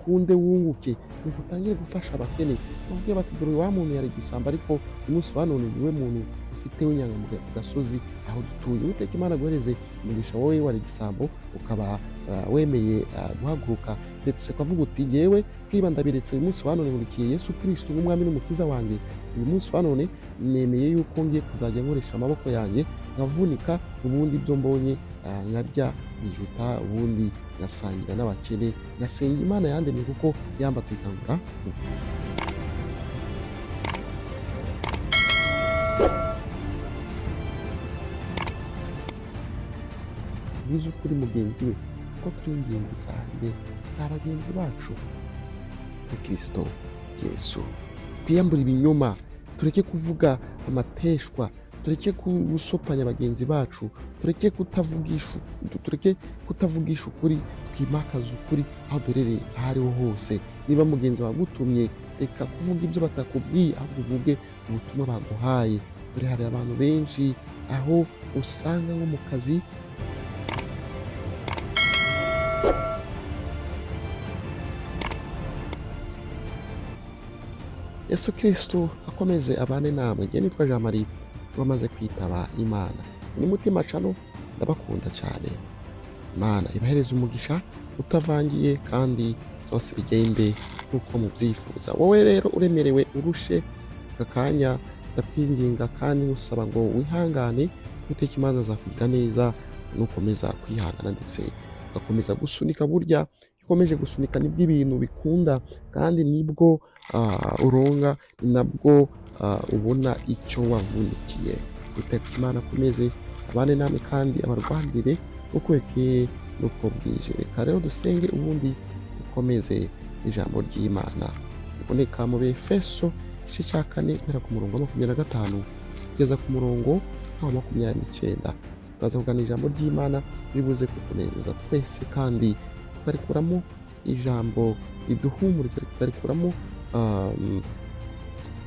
Bikunde wunguke, nuko utangire gufasha abakene, bavuge bati dore wa muntu yari igisambo, ariko umunsi wa none niwe muntu ufite w'inyangamugayo ku gasozi aho dutuye. Uwiteka Imana aguhereze umugisha, wowe wari igisambo ukaba wemeye guhaguruka ndetse ukavuga uti ngewe kwiba ndabiretse, uyu munsi wa none nkurikiye Yesu Kristo nk'umwami n'umukiza wanjye. Uyu munsi wa none nemeye yuko ngiye kuzajya nkoresha amaboko yanjye nkavunika, ubundi ibyo mbonye nkarya nkijuta, ubundi ngasangira n'abakene, ngasenga Imana yandemye kuko yambatuye ikangura. Bwiza ukuri mugenzi we, kuko turi ingingo zanjye za bagenzi bacu nka Kristo Yesu. Twiyambure ibinyoma, tureke kuvuga amateshwa, tureke gusopanya bagenzi bacu, tureke kutavugisha, tureke kutavugisha ukuri, twimakaze ukuri aho duherereye aho ariho hose. Niba mugenzi wawe agutumye, reka kuvuga ibyo batakubwiye, ahubwo uvuge ubutumwa baguhaye. Dore hari abantu benshi aho usanga nko mu kazi. Yesu Kristo akomeze abane namwe. Njye nitwa Jean Marie wamaze kwitaba Imana. Ni Mutima Channel, ndabakunda cyane. Imana ibahereze umugisha utavangiye kandi zose bigende nk'uko mubyifuza. Wowe rero uremerewe urushe aka kanya, ndakwinginga kandi ngusaba ngo wihangane, Uwiteka Imana azakugira neza nukomeza kwihangana ndetse ugakomeza gusunika. Burya iyo ukomeje gusunika nibwo ibintu bikunda, kandi nibwo uronka, ni nabwo ubona icyo wavunikiye. Uwiteka Imana akomeze abane namwe kandi abarwanire uko bukeye n'uko bwije. Reka rero dusenge ubundi dukomeze ijambo ry'Imana riboneka mu Befeso igice cya 4 guhera ku murongo wa 25 kugeza ku murongo wa 29. Turaza kuganira ijambo ry'Imana ribuze kutunezeza twese, kandi tukarikuramo ijambo riduhumuriza, tukarikuramo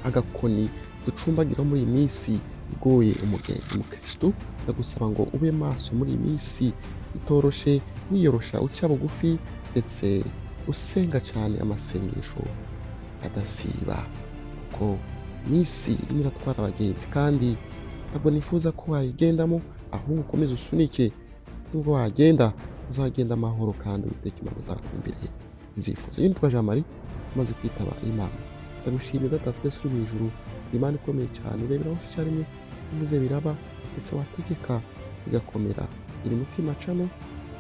agakoni ducumbagiraho muri iyi minsi igoye. Umugenzi mukristo, ndagusaba ngo ube maso muri iyi minsi itoroshe, wiyorosha, uca bugufi ndetse usenga cyane amasengesho adasiba, kuko minsi irimo iratwara abagenzi kandi ntabwo nifuza ko wayigendamo, ahubwo ukomeze usunike. Nubwo wagenda uzagenda amahoro kandi Uwiteka Imana azakumvire ibyifuzo. Yitwa Jean Marie umaze kwitaba Imana. Ndagushimiye Data twese uri mu ijuru, Imana ikomeye cyane, urebera hose icyarimwe, uvuze biraba ndetse wategeka bigakomera. Iri Mutima Channel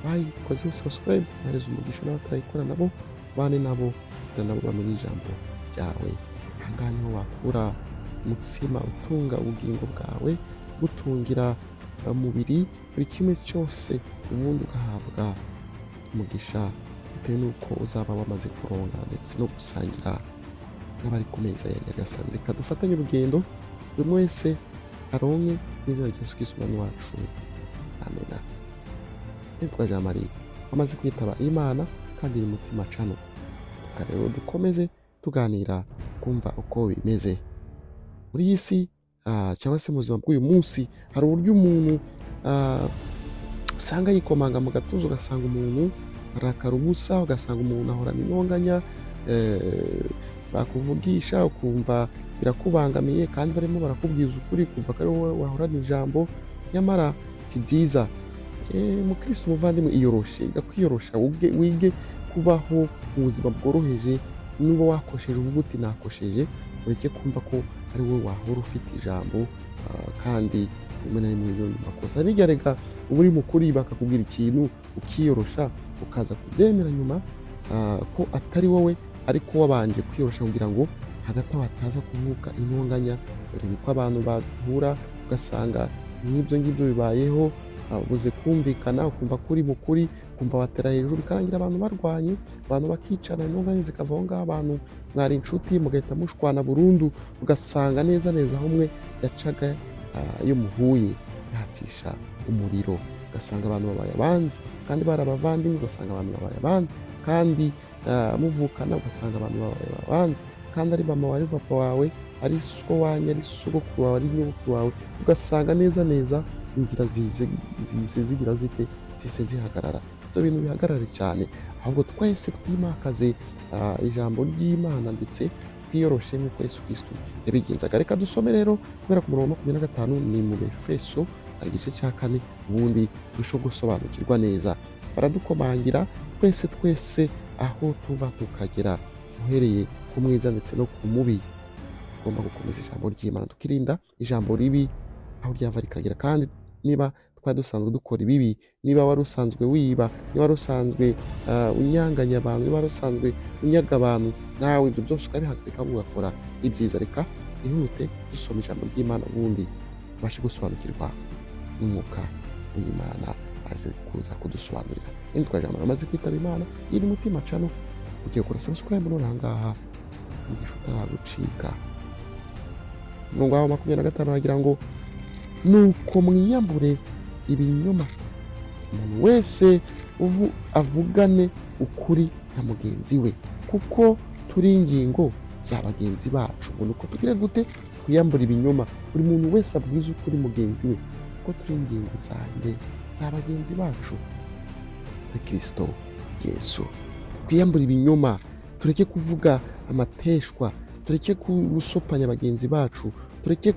bayikozeho subscribe, bahereza umugisha n'abatarayikora nabo bane nabo kugira nabo bamenye ijambo ryawe. Aha ngaha niho wakura umutsima utunga ubugingo bwawe, gutungira umubiri buri kimwe cyose, ubundi ugahabwa umugisha bitewe n'uko uzaba wamaze kuronga ndetse no gusangira n'abari ku meza ya Nyagasani. Reka dufatanye urugendo, buri umwe wese aronke mu izina rya Yesu Kristo Umwami wacu, amena. Nitwa Jean Marie wamaze kwitaba Imana kandi ni Mutima Channel. Reka rero dukomeze tuganira kumva uko bimeze muri iyi si, cyangwa se mu buzima bw'uyu munsi. Hari uburyo umuntu usanga yikomanga mu gatuza, ugasanga umuntu arakara ubusa, ugasanga umuntu ahorana intonganya, bakuvugisha ukumva birakubangamiye kandi barimo barakubwiza ukuri, ukumva ko ari wowe wahorana ijambo, nyamara si byiza. Mukristo umuvandimwe, iyoroshe, iga kwiyorosha, wige kubaho mu buzima bworoheje. Niba wakosheje uvuga uti nakosheje, ureke kumva ko ari wowe wahora ufite ijambo, kandi rimwe na rimwe iyo makosa nijya reka uba uri mukuri bakakubwira ikintu ukiyorosha, ukaza kubyemera nyuma ko atari wowe, ariko wabanje kwiyorosha kugira ngo hagati aho hataza kuvuka intonganya. Dore niko abantu bahura, ugasanga nk'ibyo ngibyo bibayeho, buze kumvikana, ukumva ko uri mukuri, ukumva watera hejuru, bikarangira abantu barwanye, abantu bakicana, intonganya zikava aho ngaho, abantu mwari inshuti mugahita mushwana burundu, ugasanga neza neza aho umwe yacaga iyo muhuye yacisha umuriro, ugasanga abantu babaye abanzi kandi bari abavandimwe, ugasanga abantu babaye abanzi kandi muvukana, ugasanga abantu babaye abanzi kandi ari mama wawe, ari papa wawe, ari so wanyu, ari sogokuru wawe, ari nyogokuru wawe, ugasanga neza neza inzira zize zize zigira zite zise zihagarara. Ibyo bintu bihagarare cyane, ahubwo twese twimakaze ijambo ry'Imana, ndetse twiyoroshe nk'uko Yesu Kristo yabigenzaga. Reka dusome rero kubera ku murongo wa 25, ni mu Befeso igice cya 4, ubundi turusheho gusobanukirwa neza. Baradukomangira twese twese aho tuva tukagera, uhereye ku mwiza ndetse no ku mubi. Tugomba gukomeza ijambo ry'Imana, tukirinda ijambo ribi aho ryava rikagera. Kandi niba twari dusanzwe dukora ibibi, niba wari usanzwe wiba, niba wari usanzwe unyanganya abantu, niba wari usanzwe unyaga abantu, nawe ibyo byose ukabihagarika ugakora ibyiza. Reka ihute dusoma ijambo ry'Imana, ubundi ubashe gusobanukirwa n'umwuka w'Imana aje kuza kudusobanurira. Nitwa Jean Marie, amaze kwitaba Imana. Iyi ni Mutima Channel. Ugiye gukora subscribe none ahangaha, umugisha utaragucika. Umurongo wawe 25 wagira ngo: "Nuko mwiyambure ibinyoma, umuntu wese avugane ukuri na mugenzi we, kuko turi ingingo za bagenzi bacu." Ngo nuko tugire gute? Twiyambure ibinyoma, buri muntu wese abwize ukuri mugenzi we, kuko turi ingingo zanjye za bagenzi bacu muri Kristo Yesu. Twiyambure ibinyoma, tureke kuvuga amateshwa, tureke gusopanya bagenzi bacu, tureke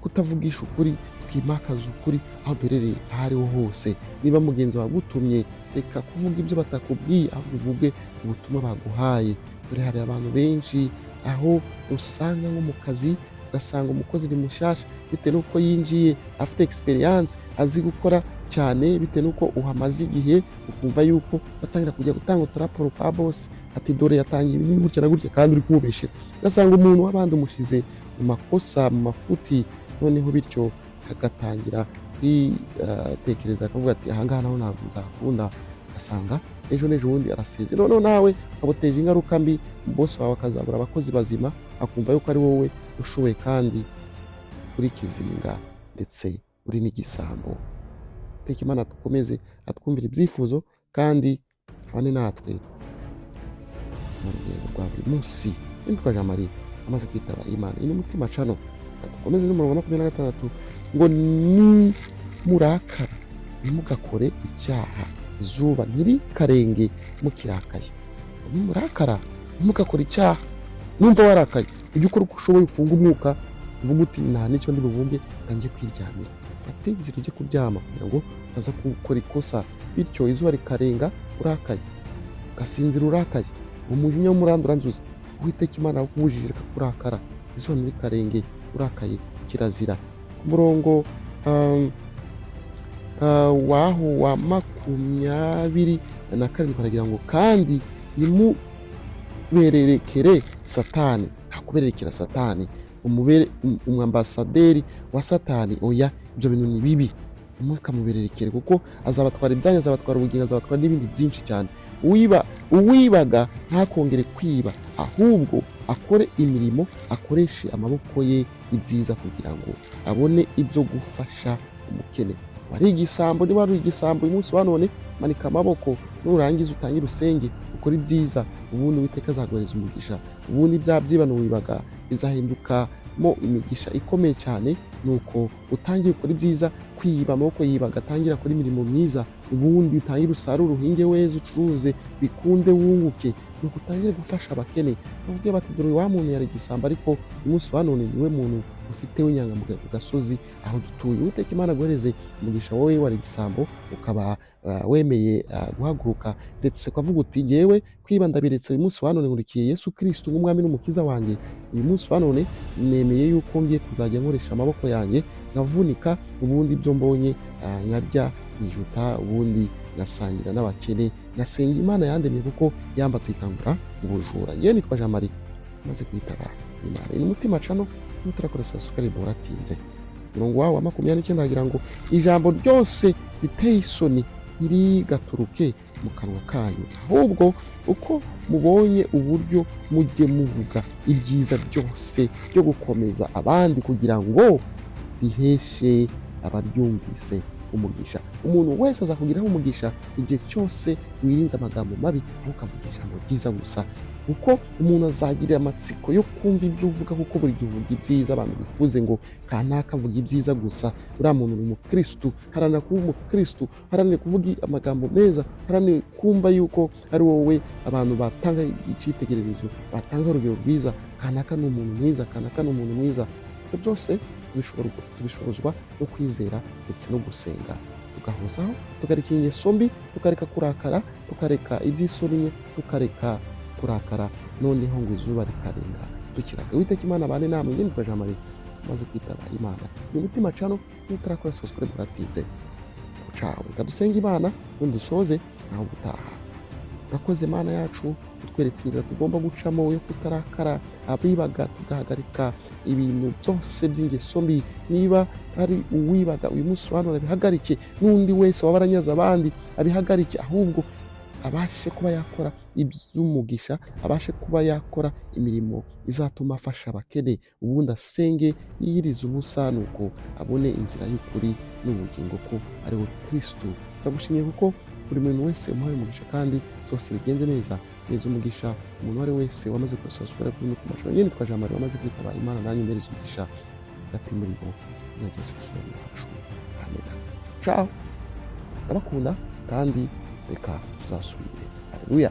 kutavugisha ukuri, twimakaze ukuri aho duherereye aho ariho hose. Niba mugenzi wawe agutumye, reka kuvuga ibyo batakubwiye, ahubwo uvuge ubutumwa baguhaye. Dore hari abantu benshi aho usanga nko mu kazi, ugasanga umukozi ni mushyashya, bitewe n'uko yinjiye afite experience, azi gukora cyane, bitewe n'uko uhamaze igihe, ukumva yuko batangira kujya gutanga uturaporo kwa boss, ati: "Dore yatangiye ibi gutya na gutya," kandi uri kumubeshyera. Ugasanga umuntu w'abandi umushyize mu makosa, mu mafuti, noneho bityo agatangira kwitekereza, akavuga ati: "Ahangaha naho ntabwo nzakunda." Ugasanga ejo n'ejo bundi araseze, noneho nawe ukabuteje ingaruka mbi, boss wawe akazabura abakozi bazima, akumva yuko ari wowe ushoboye kandi uri kizinga ndetse uri n'igisambo. Teka Imana dukomeze atwumvira ibyifuzo kandi abane natwe mu rugendo rwa buri munsi. Nitwa Jean Marie, amaze kwitaba Imana. Iyi ni Mutima Channel. Dukomeze n'umurongo wa 26 ngo: "Nimurakara ntimugakore icyaha, izuba ntirikarenge mukirakaye." Nimurakara ntimugakore icyaha. Numva warakaye, ujye ukora uko ushoboye ufunge umwuka, uvuge uti: "Nta n'icyo ndi buvuge, reka njye kwiryamira." Fate inzira ujye kuryama kugira ngo utaza gukora ikosa, bityo izuba rikarenga urakaye, ugasinzira urakaye, umujinya w'umuranduranzuzi. Uwiteka Imana yakubujije, reka kurakara, izuba ntirikarenge urakaye, kirazira. Ku murongo waho wa 27 baragira ngo: "Kandi ntimubererekere Satani." Nta kubererekera Satani, umubere umwambasaderi wa Satani, oya, ibyo bintu ni bibi. Ntimukamubererekere, kuko azabatwara ibyanyu, azabatwara ubugingo, azabatwara n'ibindi byinshi cyane. Uwiba, uwibaga ntakongere kwiba, ahubwo akore imirimo, akoreshe amaboko ye ibyiza, kugira ngo abone ibyo gufasha umukene. Wari igisambo, niba wari igisambo, uyu munsi wa none manika amaboko, nurangiza utangire usenge, ukore ibyiza, ubundi Uwiteka azaguhereza umugisha. Ubundi bya byibano wibaga bizahindukamo imigisha ikomeye cyane. Nuko utangire ukora ibyiza, kwiba amaboko yibaga, atangira akora imirimo myiza, ubundi utangire usarure, uhinge weze, ucuruze bikunde, wunguke. Nuko utangire gufasha abakene, bavuge bati: "Dore wa muntu yari igisambo, ariko uyu munsi wa none niwe muntu ufite w'inyangamugayo ku gasozi aho dutuye." Uwiteka Imana aguhereze umugisha, wowe wari igisambo ukaba wemeye guhaguruka, ndetse ukavuga uti: "Ngewe kwiba ndabiretse, uyu munsi wa none nkurikiye Yesu Kristo nk'umwami n'umukiza wanjye. Uyu munsi wa none nemeye yuko ngiye kuzajya nkoresha amaboko yanjye, nkavunika, ubundi ibyo mbonye nkarya nijuta, ubundi ngasangira n'abakene, ngasenga Imana yandemye, kuko yambatuye ikangura ubujura." Ngewe nitwa Jean Marie, maze kwitaba Imana. Ni Mutima Channel. Nutarakora subscribe uratinze. Umurongo wawe wa 29 agira ngo: "Ijambo ryose riteye isoni ntirigaturuke mu kanwa kanyu, ahubwo uko mubonye uburyo mujye muvuga ibyiza byose byo gukomeza abandi, kugira ngo biheshe abaryumvise umugisha. Umuntu wese azakugiraho umugisha igihe cyose wirinze amagambo mabi, aho ukavuga ijambo ryiza gusa, kuko umuntu azagira amatsiko yo kumva ibyo uvuga, kuko buri gihe uvuga ibyiza. Abantu bifuze ngo kanaka avuga ibyiza gusa, uriya muntu ni umukristu. Haranira kuba umukristu, haranira kuvuga amagambo meza, haranira kumva yuko ari wowe abantu batanga icyitegererezo, batanga urugero rwiza. Kanaka ni umuntu mwiza, kanaka ni umuntu mwiza. Ibyo byose tubishobozwa no kwizera ndetse no gusenga, tugahozaho, tukareka ingeso mbi, tukareka kurakara, tukareka iby'isoni nke, tukareka kurakara, noneho ngo izuba rikarenga tukiraga. Uwiteka Imana abane namwe. Njye nitwa Jean Marie, maze kwitaba Imana. Ni Umutima Channel. Nutarakora subscribe uratinze. Ciao. Reka dusenge Imana ubundi dusoze naho gutaha. Urakoze Mana yacu, utweretse inzira tugomba gucamo yo kutarakara, abibaga tugahagarika ibintu byose by'ingeso mbi. Niba ari uwibaga uyu munsi wa none abihagarike, n'undi wese waba aranyaze abandi abihagarike, ahubwo abashe kuba yakora iby'umugisha, abashe kuba yakora imirimo izatuma afasha abakene, ubundi asenge yiyirize ubusa, nuko abone inzira y'ukuri n'ubugingo ko ari we Kristo. Turagushimiye kuko buri muntu wese umuhaye umugisha kandi byose bigenze neza. Neza umugisha umuntu uwo ari we wese wamaze kubasura kuri Mutima Channel. Njye nitwa Jean Marie wamaze kwitaba Imana, nanjye mbereza umugisha hagati muri bo izajya Yesu Kristo wacu. Amen. Ciao, ndabakunda kandi reka tuzasubire. Haleluya.